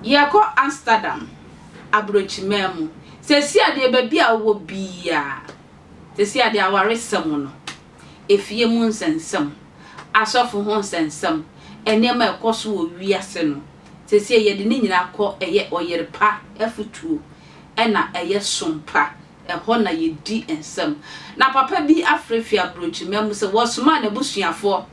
Yɛkɔ Amsterdam aburokyiman mu. Seesei a deɛ baabi a wowɔ biara, seesei a deɛ awaresɛm no, efie mu nsɛnsɛm, asɔfo ho nsɛnsɛm, nneɛma a ɛkɔ so wɔ wiase no, seesei yɛde ne nyinaa kɔ ɛyɛ ɔyere pa afutuo ɛna ɛyɛ som pa, ɛhɔ na yɛdi nsɛm. Na papa bi afrɛ fi aburokyiman mu sɛ wɔsomaa n'abusuafoɔ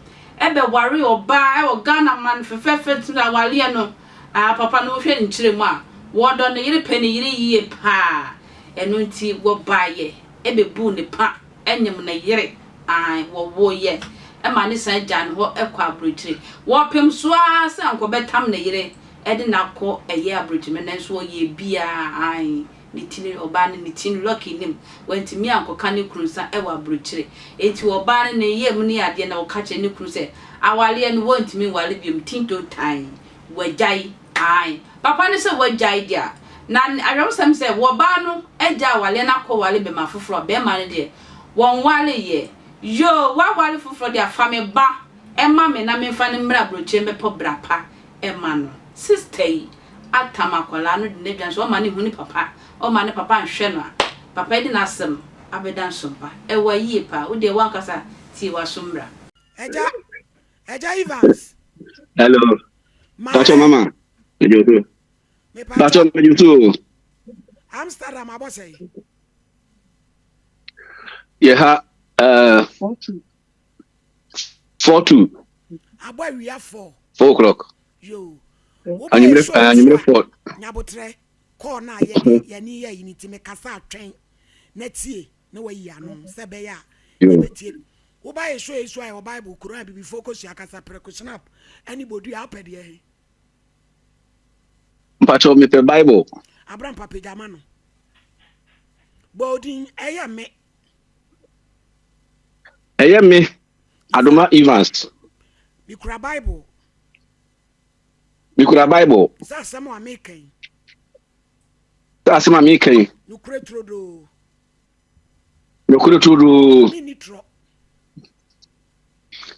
ɛbɛwaree ɔbaa ɛwɔ Ghana man fɛfɛɛfɛ nti awareɛ no, ah papa no wohwɛ ne nkyerɛ mu a, wɔdɔ ne yere pɛ ne yere yie paa. Ɛno nti wɔbaeɛ ɛbɛbuu ne pa ɛnyem ne yere, ae wɔwoeɛ ɛma ne san gyaa ne hɔ ɛkɔ aburokyire. Wɔpem so ara sɛ anka ɔbɛtam ne yere ɛde no akɔ ɛyɛ aburokyire nanso ɔyɛɛ biara, ae ne ti no ɔbaa no ne ti no lucky nim wantumi ankɔka ne kunu nsa ɛwɔ aburokyire. Enti ɔbaa no ne yam ne adeɛ na ɔka kyerɛ ne kunu sɛ awareɛ no wɔntumi nware biom tinto tan wagyae, ae papa no sɛ wagyae deɛ a na awerɛhosɛm sɛ wɔbaa no agya awareɛ no akɔ ware bɛma foforɔ a bɛrima no deɛ wɔnwareeɛ. Yoo waware foforɔ deɛ a fa me ba ɛma me na memfa no mmra aburokyire mmɛpɔ bra pa ɛma no. Sister yi atam akwadaa no de no adwane so ɔma no hu ne papa ɔma ne papa nhwɛ no a papa yi de n'asɛm abɛda nsompa. Ɛwa yie paa wo deɛ wankasa tie w'aso mmra. Agya, Agya Evans. Hello. Pacho mama. Mejo so. Pacho mejo so. Amsterdam abɔ sɛn? Yɛ ha 4:02. Abɔ awia 4. 4 o'clock. Yo. Anwummerɛ anwummerɛ 4. Nyabotrɛ kɔɔ na yɛ yɛ ni yɛ yi ni ti me kasa atwɛn na tie na wayi ano sɛ bɛyɛ a yɛbɛtie. Woba yɛ show yi so a yɛwɔ Bible, Quran, Abibifoɔ kosua kasa, prɛko, snap, ɛne bodua. Wopɛ deɛ he? Mpakyɛw mepɛ Bible. Abrampa pagya ma no. Bɔ odin, ɛyɛ me. Ɛyɛ me, Adoma Evans. Mekura Bible. Mekura Bible. Sɛ asɛm a meka yi. Sɛ asɛm a meka yi. Nokorɛ turodoo. Nokorɛ turodoo. Menni torɔ.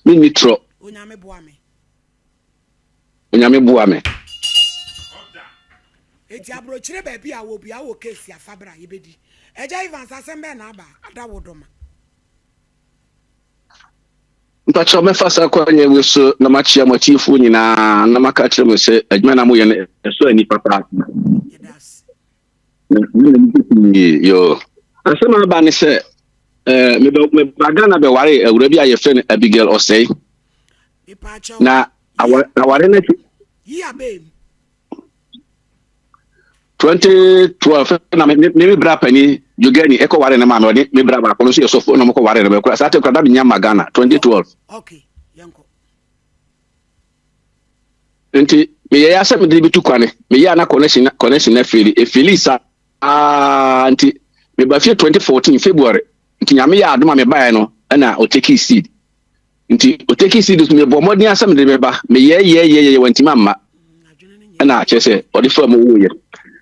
Menni torɔ. Onyame boa me. Onyame boa me. Eti aburokyire baabi a wɔ bia wɔ case afa bra yɛbɛdi. Agya Evans asɛm bɛn na aba ada wo dɔ ma. Mpakyɛw mɛfa saa kwan wei so na makyia mo atiefoɔ nyinaa na maka akyerɛ mo sɛ adwuma na moyɛ no ɛsɔ ani papa. Yɛda ase. Yo. Asɛm a aba ne sɛ eh, meba Ghana bɛware awura bi a yɛfrɛ no Abigail Ɔsɛe. Mepaakyɛw. Na aware no akyi Yi abɛn. 2012 na me bra pani Jogani ɛkɔ ware ne maame, ɔde me bra baako no nso yɛ sɔfo na ɔmokɔ ware no bɛkora saa te kora da menya ma Ghana 2012. Okay, yɛnkɔ. Nti meyɛ ya sɛ mede bɛtu kwane, meyɛ a na connection na feli efeli saa nti meba fie 2014 February. Nti Nyame yɛ adom a mebaeɛ no ɛna ɔteki seed, nti ɔteki seed so mebɔ mmɔden asɛ mede bɛba, meyɛ yɛ yɛ yɛ wantimi amma ɛna kyerɛ sɛ ɔde fa mu woyɛ.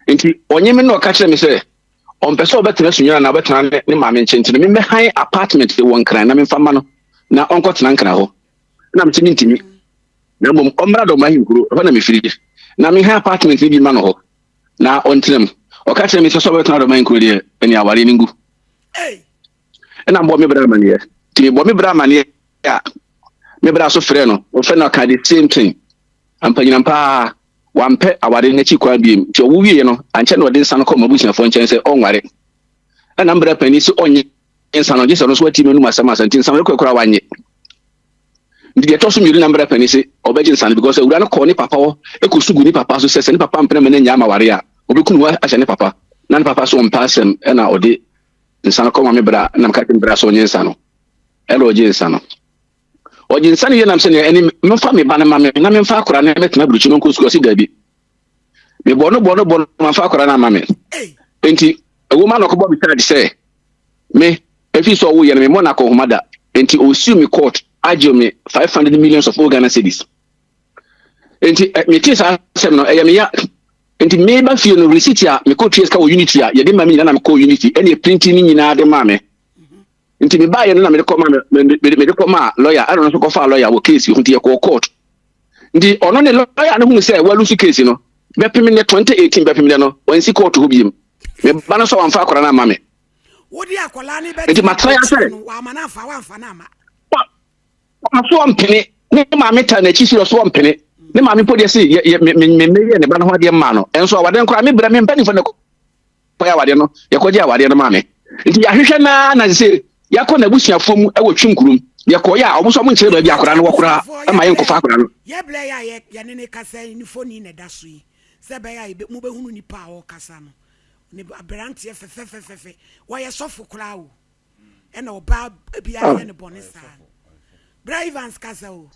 Nti ɔnye me na ɔka kyerɛ me sɛ ɔmpɛ sɛ ɔbɛtena Sunyani na ɔbɛtena ne maame nkyɛn, nti no memmɛhan apartment wɔ Nkran na memfa ma no na ɔnkɔtena Nkran hɔ. Na mete mentimi, na mmom ɔmmra Dɔm ahenkuro ɛhɔ na mefiri na mehan apartment no bi ma no hɔ na ɔntena mu. Ɔka kyerɛ me sɛ ɔbɛtena Dɔm ahenkuro deɛ ɛne awareɛ no ngu. Ɛna mbɔ me bra amanneɛ, nti mebɔ me bra amanneɛ a me bra so frɛ no, ɔfrɛ no ɔka the same thing. Ampanyinam paa wampɛ aware n'akyi kwan biem, nti ɔwo wieɛ no ankyɛ na ɔde nsa no kɔ m'abusuafoɔ nkyɛn sɛ ɔnware. Ɛna mbra panin sɛ ɔnyɛ nsa no gye sɛ ɔno nso wati m'anum asɛm asa, nti nsa no rekɔ koraa wanyɛ. Nti deɛ ɛtɔ so mmienu na mbra panin sɛ ɔbɛgye nsa no because awura no kɔɔ ne papa hɔ ɛkɔsu gu ne papa so sɛ ne papa mpene ma no anya ama ware a ɔbɛku ne ho ahyɛ ne papa, na ne papa so ɔmpɛ asɛm. Ɛna ɔde nsa no kɔma me bra na meka kyerɛ me bra sɛ ɔnye nsa no, ɛna ɔgye nsa no. Ɔgye nsa no wie nam sɛ nea ɛne memfa me ba no ma me na memfa akora no mɛtena aburukyi no nkɔ sukuu, ɔse daabi. Mebɔ no bɔ no bɔ no mamfa akora no ama me. Enti ɛwɔ mu a na ɔkɔbɔ me charge sɛ me ɛfiri sɛ ɔwoyɛ no memmɔ no akɔnhoma da, enti ɔsiw me court agye me 500 millions of old Ghana cedis. Enti metee saa asɛm no ɛyɛ me ya. Nti meba fie no receipt a mekɔtua sika wɔ Unity a yɛde ma me nyinaa na mekɔɔ Unity ɛne printing no nyinaa de maa me. Nti mebaeɛ no na mede kɔma mede kɔmaa lawyer, ɛna ɔno nso kɔfaa lawyer wɔ case ho, nti yɛkɔɔ court. Nti ɔno ne lawyer no hunu sɛ walusu case no. Bɛpem nnɛ, 2018 bɛpem nnɛ no, wansi kɔɔto hɔ biem. Me ba no nso wamfa akwadaa no amma me. Wode akwadaa no Nti bɛtena matena ya aburokyire sɛ no, wama no amfa, wamfa no amma. ɔso ɔmpene. Ne maame taa n'akyi sɛ ɔso ɔmpene. Ne maame mpo deɛ se yɛ yɛ me me me meyɛ ne ba no ho adeɛ mmaa no. Ɛnso awadeɛ no koraa me brɛ me mpanimfoɔ na kɔyɛ awadeɛ no, yɛkɔgye awadeɛ no maa me. Nti yɛahwehwɛ no ara na sɛ yɛakɔ n'abusuafoɔ mu wɔ Twem kurom. Yɛkɔeɛ a, wɔn nso wɔnkyerɛ baabi a akwadaa no wɔ koraa Abusuafoɔ, ma yɛbrɛ yɛnkɔfa akwadaa no. yɛbrɛ yɛ a yɛ yɛne no kasa yi ne foni na ɛda so yi sɛ ɛbɛyɛ a yɛbɛ mobɛhunu nipa a ɔrekasa no. Ne aberanteɛ fɛfɛfɛfɛfɛ. Ɔyɛ sɔfo koraa o. Ɛna ɔbaa biara yɛ ne bɔne saa. Bra Evans kasa o.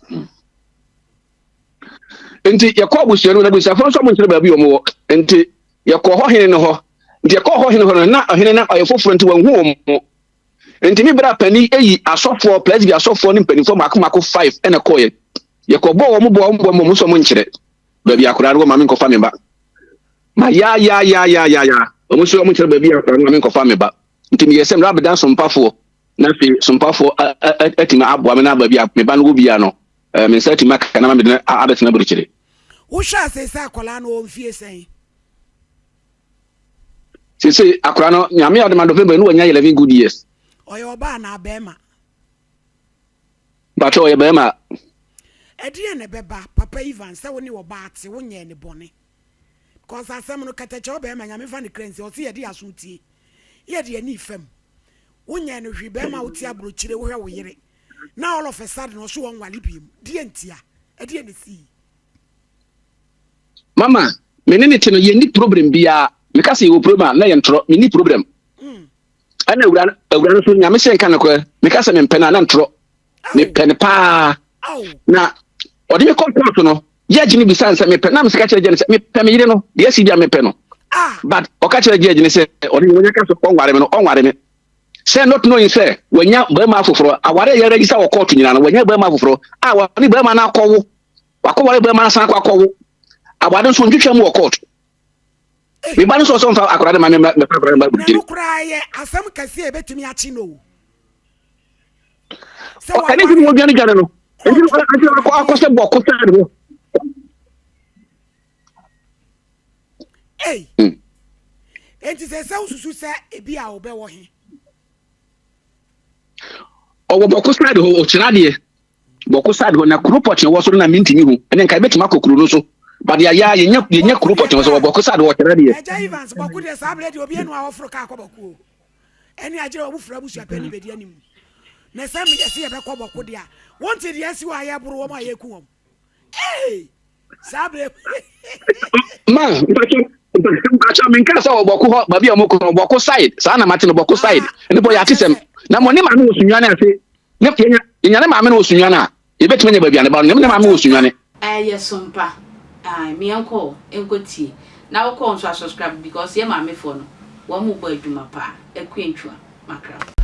Nti yɛkɔ abusua no mu na abusuafoɔ nso ɔmo nkyerɛ baabi ɔmo wɔ. Nti yɛkɔ hɔ hene no hɔ. Nti yɛkɔ hɔ hene hɔ no na ɔhene no ɔyɛ foforɔ nti wɔnhu wɔn mo. Nti me bra panin eyi asɔfoɔ presby asɔfoɔ ne mpanimfoɔ mako mako five ɛna kɔɔyɛ. Yɛkɔ bɔɔ wɔn bɔ wɔn bɔ wɔn nso ɔmo nkyerɛ baabi akwadaa no wɔ ma me nkɔfa me ba. Ma ya ya ya ya ya ya wɔn nso wɔn nkyerɛ baabi akwadaa no ma me nkɔfa me ba. Nti meyɛ sɛ mmerɛ abɛdan sompafoɔ na afei sompafoɔ atumi aboa me na baabi a me ba no wɔ biara no me nsa atumi aka na ma mede no abɛtena aburokyire. Wohwɛ a seesei akwadaa no ɔwɔ mfie sɛn? Seesei akwadaa no Nyame adom a November no wanya 11 good years. Ɔyɛ ɔbaa anaa bɛrima? Mpakyɛ ɔyɛ bɛrima. Ɛdeɛn na ɛbɛba Papa Evans sɛ wo ne ɔbaa te wonyɛɛ no bɔne? Because asɛm no kɛtɛkyɛ ɔbɛrima Nyame mfa ne kra nsie ɔse yɛde yɛaso tie yɛde yɛn ani fam wonyɛɛ no hwee bɛrima wote abrokyire wohwɛ wo yere na all of a sudden ɔse ɔnwale biom deɛ ntia ɛdeɛn na esii? Mama me ne ne te no yɛnni problem biara meka sɛ yɛwɔ problem a na yɛ ntorɔ menni problem ɛna awura no awura no so nyame sɛ nka nokorɛ meka sɛ mempɛ no a na ntorɔ mepɛ no paa na ɔde me kɔ kɔɔto no judge no bisa sɛ mepɛ na mesɛ ka kyerɛ judge no sɛ mepɛ me yere no deɛ asi bi a mepɛ no ah. but ɔka kyerɛ judge no sɛ ɔne ne wɔnya ka sɛ ɔnware me no ɔnware me sɛ not knowing sɛ wanya barima afoforɔ aware a yɛregister wɔ kɔɔto nyinaa no wanya barima afoforɔ a wɔne barima no akɔwo wakɔware barima no asan akɔ akɔwo aware nso ntwitwa mu wɔ kɔɔto me ba no sɛ ɔsɛ ɔmfa akwadaa no ma me mɛfa akwadaa no ma na ɛno koraa yɛ asɛm kɛse a ɛbɛtumi akye no o sɛ ɛne nti no wɔdwane dwane no nti no akɔ akɔ sɛ bɔko sɛ ne ho ei enti sɛ sɛ wosusu sɛ ebi a wobɛwɔ he ɔwɔ bɔko side hɔ ɔkyerɛ adeɛ Bɔko side hɔ na kuro pɔtee wɔ so no na mintumi hu. Ɛnna nka ebetumi akɔ kuro no so. But yɛayɛ a yɛnya yɛnya kuro pɔtee wɔ so wɔ Bɔko side hɔ ɔkyerɛ deɛ. Ɛgya Evans Bɔko deɛ saa berɛ deɛ obi anu a ɔforo kaa kɔ Bɔko o. Ɛne agyerɛ wɔn fura abusua panyin bɛdi anim. Na sɛ meyɛ sɛ yɛbɛkɔ Bɔko deɛ a wonte deɛ asi hɔ a yɛboro wɔn a yɛku wɔn. Ee! Saa berɛ Ma mpakyɛ mpakyɛ menka sɛ wɔ Bɔko hɔ baabi a wɔn kɔ no Bɔko side saa na mate no Bɔko side ɛne bɔ yɛ ate sɛm na mo ne maame wɔ Sunyani ase Ne yɛnya yɛnya ne maame no wɔ Sunyani a, yɛbɛtumi anya baabi a ne ba no ne maame wɔ Sunyani. Ɛyɛ sompa ae me yɛnkɔ o nkɔ tie na wokɔ nso a subscribe because yɛ maame foɔ no wɔn mo bɔ adwuma paa Akua Ntwua makra.